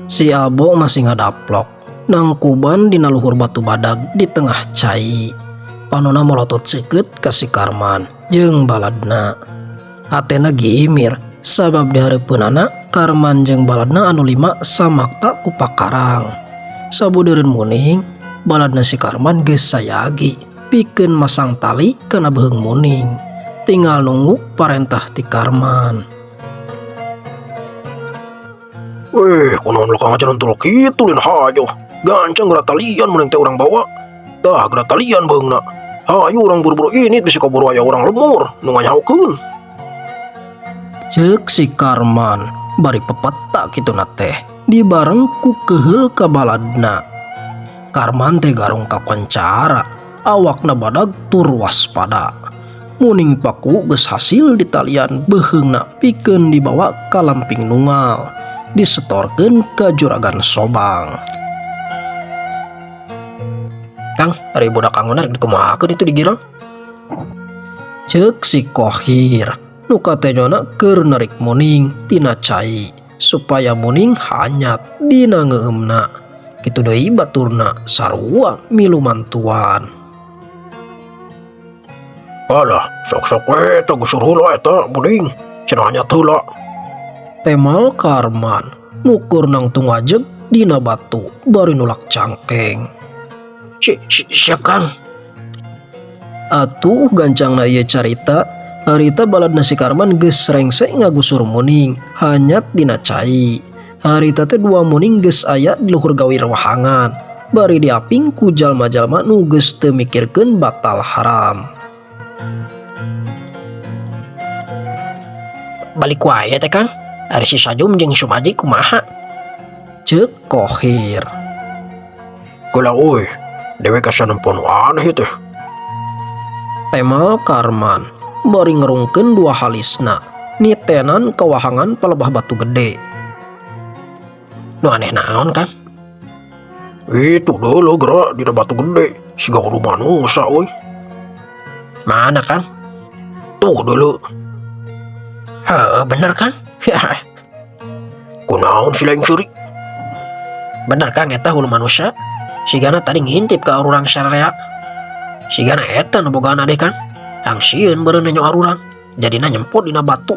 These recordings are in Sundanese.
Si Abo masih ngadaplok nangkuban dina luhur batu badag di tengah cai. Panona molotot seukeut ka si Karman jeung baladna. Hatena gimir sabab dihareupeunana Karman jeung baladna anu lima samakta ku pakarang. Sabudeureun muning, baladna si Karman geus sayagi pikeun masang tali kana beuheung muning. Tinggal nunggu parentah ti Karman. Weh, kunaon lo kang ajaran tulok kitu lin hayo. Gancang geura talian muning teh urang bawa. Tah geura talian beungna. Hayu urang buru-buru ini bisi kaburu aya urang lemur nu nganyahokeun. Ceuk si Karman bari pepeta kituna teh dibareng ku keheul ka baladna. Karman teh garong kakoncara, awakna badag tur waspada. Muning paku geus hasil ditalian beuheungna pikeun dibawa ka lamping nungal, disetorkeun ka juragan Sobang. Kang, ari budak anggonar dikumahakeun itu digirang? Ceuk si Kohir, nu katejona keur narik muning tina cai supaya muning hanyat dina ngeueumna. Kitu deui baturna sarua milu mantuan. Alah, sok-sok we eta gusur heula eta muning, cenah hanyat heula. Temal Karman nu keur nangtung wajeg dina batu bari nulak cangkeng. Siap Kang. Atuh gancangna ieu carita, harita baladna si Karman geus rengse ngagusur muning hanyat dina cai. Harita teh dua muning geus aya di luhur gawir wahangan, bari diaping ku jalma-jalma nu geus teu mikirkeun batal haram. Balik wae teh Kang, ari si Sajum jeung Sumaji kumaha? Ceuk Kohir. Kula euy, dewek asa nempo nu aneh ieu teh. Temal Karman bari ngerungkeun dua halisna nitenan kawahangan palebah batu gede. Nu aneh naon Kang? Itu dulu gerak dina batu gede siga kudu manusa euy. Mana Kang? Tuh dulu. Heuh, bener Kang. Kunaon si lain curi? Bener Kang, eta hulu manusia. Sigana tadi ngintip ka urang sararea. Sigana eta nu bogaan ade Kang. Hang sieun beureun nenyo arurang. Jadina nyempot dina batu.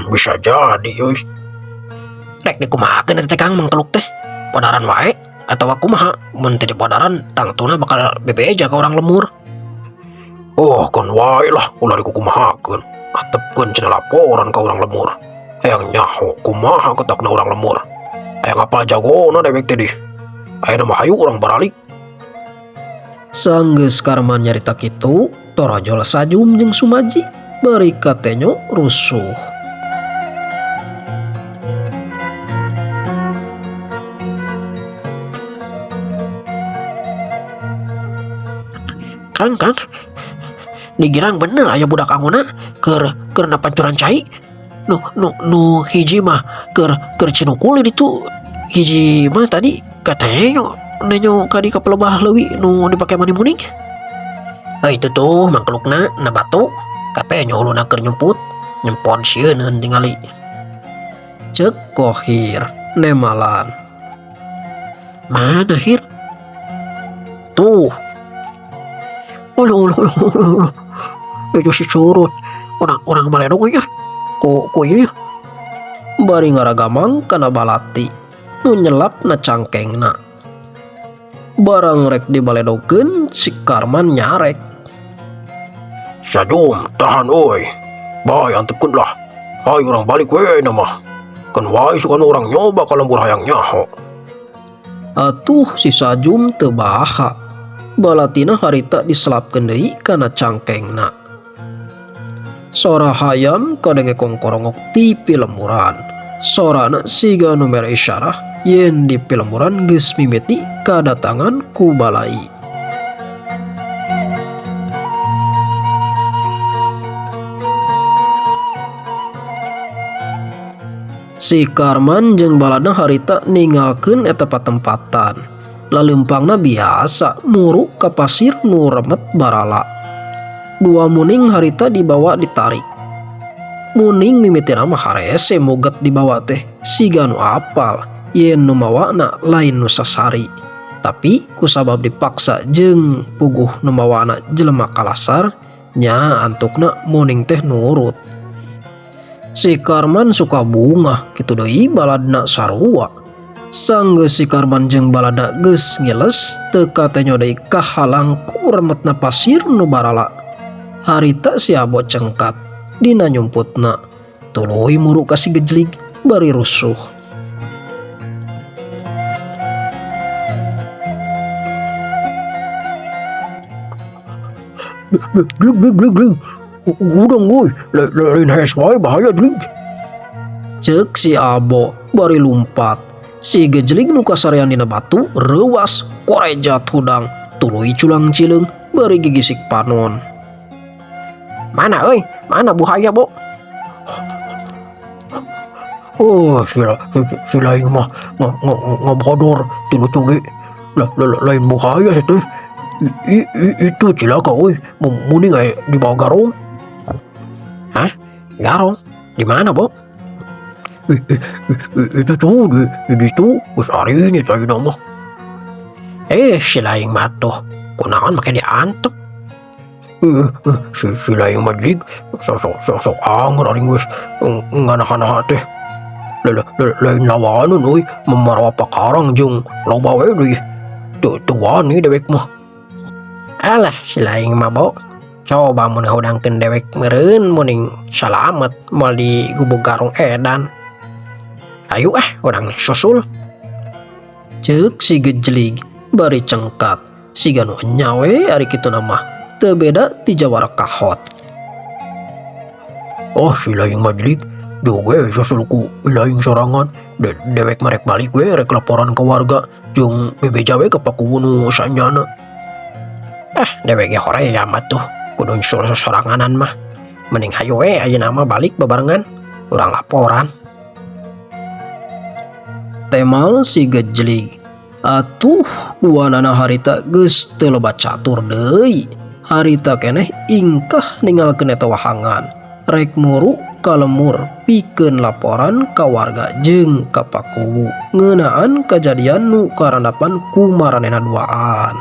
Bisa jadi euy. Rek dikumahakeun eta teh Kang mangkeluk teh. Podaran wae atawa kumaha? Mun teu dipodaran tangtuna bakal bebeja ka urang lemur. Oh, kan wae lah ulah dikukumahakeun. Atepkeun cenah laporan ka urang lemur. Hayang nyaho kumaha ketakna urang lemur. Hayang apal jagona dewek teh dih. Ayeuna mah hayu urang baralik. Sanggeus Karman nyarita kitu, torojol Sajum jeung Sumaji bari katenyo rusuh. Kang, Kang, digirang bener aya budak angona keur napancuran cai. Nu hiji mah keur cinukul ditu. Hiji mah tadi katenyo nenyo kadi ka pelebah leuwi nu dipake mani muning. Itu tuh mangkelukna na batu katenyo huluna keur nyumput, nyempon sieun tingali. Ceuk Kohir nemalan. Mana Hir? Tuh. Uluh, uluh, uluh, uluh, uluh. Itu si curut. Orang-orang maledog ya. Ku ieu ya. Bari ngaragamang kana balati nu nyelap na cangkengna. Barang rek dibaledogeun si Karman nyarek. Sajum, tahan euy. Bae antepkeun lah. Hayu urang balik we na mah. Keun wae sugan urang nyoba ka lembur hayang nyaho. Atuh si Sajum teu baha. Balatina harita diselapkeun deui kana cangkengna. Sora hayam kadenge kongkorongok ti pilemburan. Sorana siga nu mere isyarah yen di pilemburan geus mimiti kadatangan ku balai. Si Karman jeung baladna harita ninggalkeun eta patempatan. Laleumpangna biasa muru ka pasir nu remet barala. Dua muning harita dibawa ditarik. Muning mimitina mah harese muget dibawa teh siga nu apal yen nu mawana lain nu sasari. Tapi kusabab dipaksa jeung puguh nu mawana jelema kalasar nya antukna Muning teh nurut. Si Karman suka bungah kitu deui baladna sarua. Sanggeus si Karman jeung baladna geus ngiles teu katenyo deui kahalang ku remetna pasir nu barala. Harita si Abo cengkat dina nyumputna tuluy muru ka si Gejlig bari rusuh. Glig glig glig glig. Hudang woi, lain hes wae bahaya glig. Ceuk si Abo bari lumpat. Si Gejlig nu kasarean dina batu reuwas korejat hudang tuluy culang cileung bari gigisik panon. Mana euy? Mana buhaya, Bo? Oh, si lain mah ngabodor ti lucu ge. Lain buhaya sih teh. Itu cilaka euy, muning aya dibawa garong. Hah? Garong? Di mana, Bo? Itu tuh di ditu geus ari ni ayeuna mah. Si lain mah tuh kunaon make diantep. Si lain mah jig sok anger ari geus nganaha-naha teh. Lain lawanan euy, mamarawa pakarang jeung loba we deui. Teu wani dewek mah. Alah si lain mah, Bo. Coba mun ngahudangkeun dewek meureun muning salamet moal di gubuk garong edan. Ayo ah urang susul. Ceuk si Gejlig bari cengkat siga nu nyawe ari kituna mah teu beda ti jawara kahot. Oh si lain mah jlig joge susul ku lain sorangan. Dewek mah rek balik we rek laporan ke warga jeung bebeja we ka pakuwu nu sanyana. Ah dewek ge hoream atuh kudu nyusul sosoranganan mah. Mending hayu we ayeuna mah balik babarengan urang laporan. Temal si Gejlig. Atuh duanana harita geus teu loba catur deui. Harita keneh ingkah ninggalkeun eta wahangan. Rek muru ka lemur pikeun laporan ka warga jeung ka pakuwu ngeunaan kajadian nu karandapan ku maranehna duaan.